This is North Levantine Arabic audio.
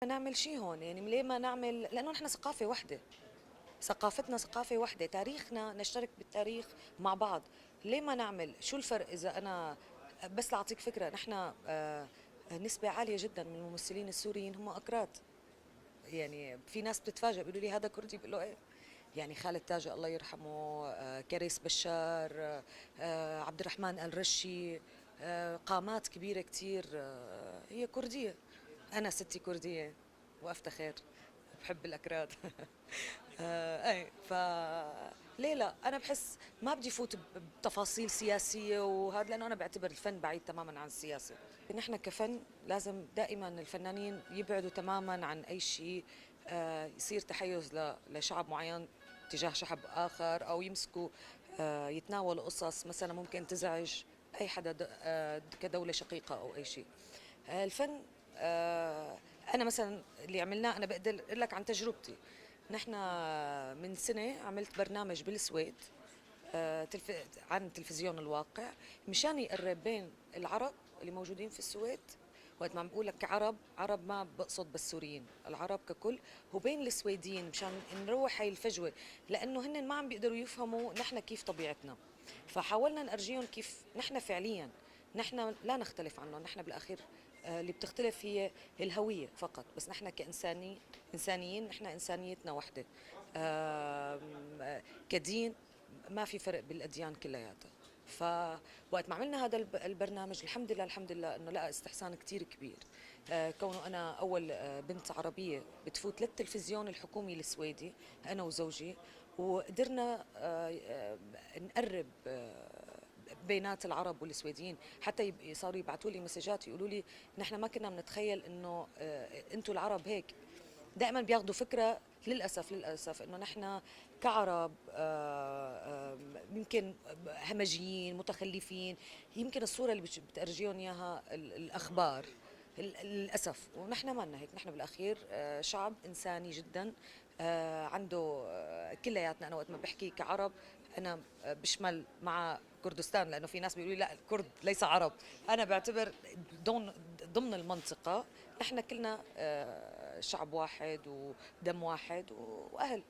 نعمل شيء هون؟ يعني ليه ما نعمل؟ لانه نحن ثقافة وحده، ثقافتنا ثقافة وحده، تاريخنا نشترك بالتاريخ مع بعض. ليه ما نعمل؟ شو الفرق؟ اذا انا بس لاعطيك فكره، نحن نسبه عالية جدا من الممثلين السوريين هم اكراد. يعني في ناس بتتفاجئ، بيقولوا لي هذا كردي؟ بقول له ايه. يعني خالد تاجي الله يرحمه، كريس بشار، عبد الرحمن الرشي، قامات كبيرة كثير هي كرديه. انا ستي كرديه وافتخر، بحب الاكراد. ايه، ف ليه لا؟ انا بحس ما بدي فوت بتفاصيل سياسية وهذا، لانه انا بعتبر الفن بعيد تماما عن السياسه. نحن كفن لازم دائما الفنانين يبعدوا تماما عن اي شيء يصير تحيز لشعب معين تجاه شعب اخر، او يمسكوا يتناولوا قصص مثلا ممكن تزعج اي حدا كدولة شقيقه او اي شيء. الفن، انا مثلا اللي عملناه، انا بقدر اقول لك عن تجربتي. نحن من سنة عملت برنامج بالسويد عن تلفزيون الواقع مشان يقرب بين العرب اللي موجودين في السويد، وقت ما عم بقول لك عرب، عرب ما بقصد بس سوريين، العرب ككل، وبين السويديين، مشان نروح هاي الفجوه، لانه هن ما عم بيقدروا يفهموا نحن كيف طبيعتنا. فحاولنا نرجيهم كيف نحن فعليا، نحن لا نختلف عنهم. نحن بالاخير اللي بتختلف هي الهوية فقط، بس نحن كإنساني إنسانيين نحن إنسانيتنا وحدة. كدين ما في فرق بالأديان كلياتها. فوقت ما عملنا هذا البرنامج، الحمد لله الحمد لله انه لقى استحسان كثير كبير، كونه انا اول بنت عربية بتفوت للتلفزيون الحكومي السويدي، انا وزوجي، وقدرنا نقرب بينات العرب والسويديين، حتى صاروا يبعثوا لي مسجات يقولوا لي نحن ما كنا بنتخيل انه انتم العرب هيك. دائما بياخذوا فكرة للاسف للاسف انه نحن كعرب يمكن همجيين متخلفين، يمكن الصورة اللي بترجيهم اياها الاخبار للاسف، ونحن ما لنا هيك. نحن بالاخير شعب انساني جدا، عنده كلياتنا. انا وقت ما بحكي كعرب انا بشمل مع كردستان، لانه في ناس بيقولوا لي لا، الكرد ليس عرب. انا بعتبر ضمن المنطقة نحن كلنا شعب واحد ودم واحد واهل.